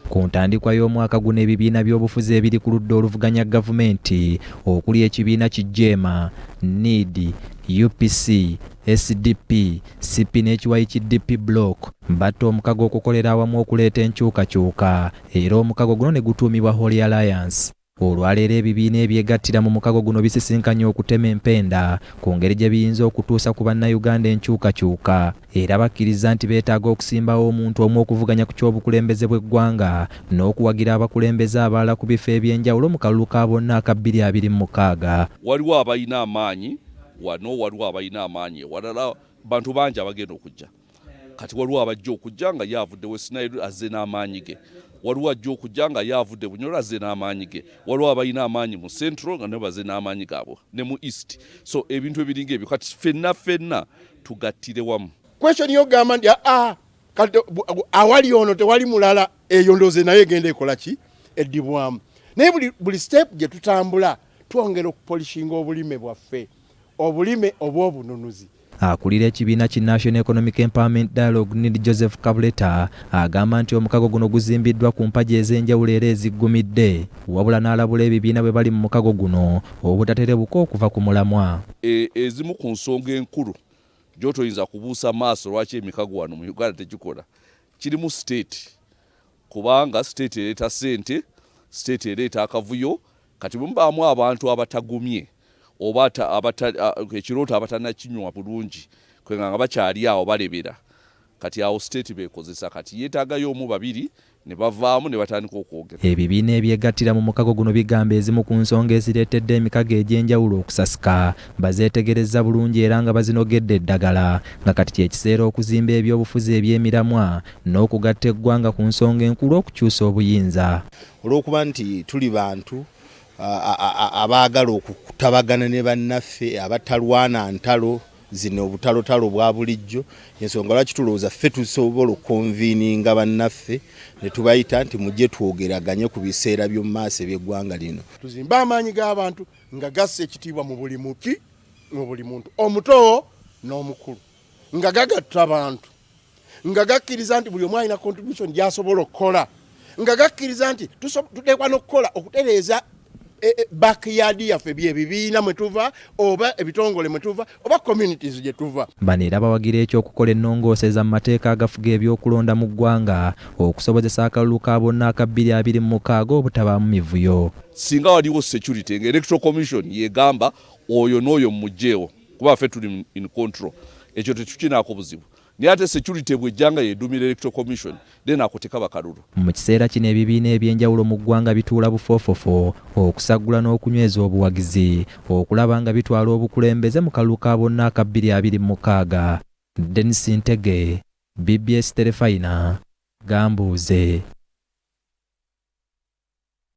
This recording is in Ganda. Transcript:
Ku ntandikwa y'omwaka guno, ebibiina by'obufuzi ebiri ku ludda oluvuganya gavumenti okuli ekibiina ki JEEMA, NEED, UPC, SDP, CP n'ekiwayi ki DP Bloc batta omukago okukolera awamu okuleeta enkyukakyuka, era omukago guno ne gutuumibwa Holy Alliance. Olwaleero ebibiina ebyegattira mu mukago guno bisisinkanye okutema empenda ku ngeri gye biyinza okutuusa ku Bannayuganda enkyukakyuka, era bakkiriza nti beetaaga okusimbawo omuntu omu okuvuganya ku ky'obukulembeze bw'eggwanga n'okuwagira abakulembeze abalala ku bifo eby'enjawulo mu kalulu ka bonna aka 2026. Waliwo abalina amaanyi wano, waliwo abalina amaanyi ewalala, bantu bangi abagenda okujja. Kati waliwo abajja okujja nga ye avudde West Nile, azze n'amaanyi ge. Waliwo ajja okujja nga ye avudde Bunyoro, azze n'amaanyi ge. Waliwo abalina amaanyi mu Central nga nabo bazze n'amaanyi gaabwe, ne mu East. So ebintu ebiringa ebyo, kati ffenna ffenna tugattire wamu. Question yogamba nti aa, kati awali ono tewali mulala, eyo ndowooza naye egenda ekola ki, eddibwamu. Naye buli step gye tutambula twongera okupolishinga obulime bwaffe, obulime obw'obununuzi. Akulira ekibiina ki National Economic Empowerment Dialogue, NEED, Joseph Kabuleta agamba nti omukago guno guzimbiddwa ku mpagi ez'enjawulo era eziggumidde, wabula n'alabula ebibiina bwe bali mu mukago guno obutaterebuka okuva ku mulamwa. Ezimu ku nsonga enkulu gy'otoyinza kubuusa maaso lwaki emikago wano mu Uganda tegikola kirimu state, kubanga state ereeta ssente, state ereeta akavuyo. Kati bwe mubaamu abantu abatagumye oba ekirooto, abatanakinywa bulungi, kwenga nga bakyali awo balebera, kati awo state bekozesa. Kati yeetaagayo omu, babiri ne bavaamu ne batandika okwogera. Ebibiina ebyegattira mu mukago guno bigamba ezimu ku nsonga ezireetedde emikago egy'enjawulo okusasika bazeetegerezza bulungi era nga bazinogedde eddagala, nga kati kyekiseera okuzimba ebyobufuzi eby'emiramwa n'okugatta eggwanga ku nsonga enkulu, okukyusa obuyinza. Olw'okuba nti tuli bantu abaagala okutabagana ne bannaffe, abatalwana ntalo zino, obutalotalo bwa bulijjo, ensonga lwaki tulowooza ffe tusobola okuconveninga bannaffe ne tubayita nti mujje twogeraganye ku biseera by'omu maaso eby'eggwanga lino. Tuzimbe amaanyi g'abantu nga gassa ekitiibwa mu buli muki, mu buli muntu, omuto n'omukulu, nga gagatta abantu, nga gakkiriza nti buli omu alina contribution gy'asobola okukola, nga gakkiriza nti tuteekwa n'okukola okutereeza backyard yaffe, byebibiina mwe tuva oba ebitongole mwe tuva oba communities gye tuva. Bano era bawagira ekyokukola ennongooseza mu mateeka agafuga ebyokulonda mu ggwanga okusobozesa akalulu ka bonna aka 2026 obutabaamu mivuyo. Singa waliwo security nga Electoral Commission yegamba oyo n'oyo mugjeewo, kuba ffe tuli in control, ekyo tetukinaako buzibu. Naye ate security bwejjanga yedumira Electoral Commission, then ako tekaba kalulu. Mu kiseera kino ebibiina ebyenjawulo mu ggwanga bituula bufoofofo okusaggula n'okunyweza obuwagizi okulaba nga bitwala obukulembeze mu kalulu ka bonna aka 2026. Denis Ntege, BBS Terefayina, Gambuuze.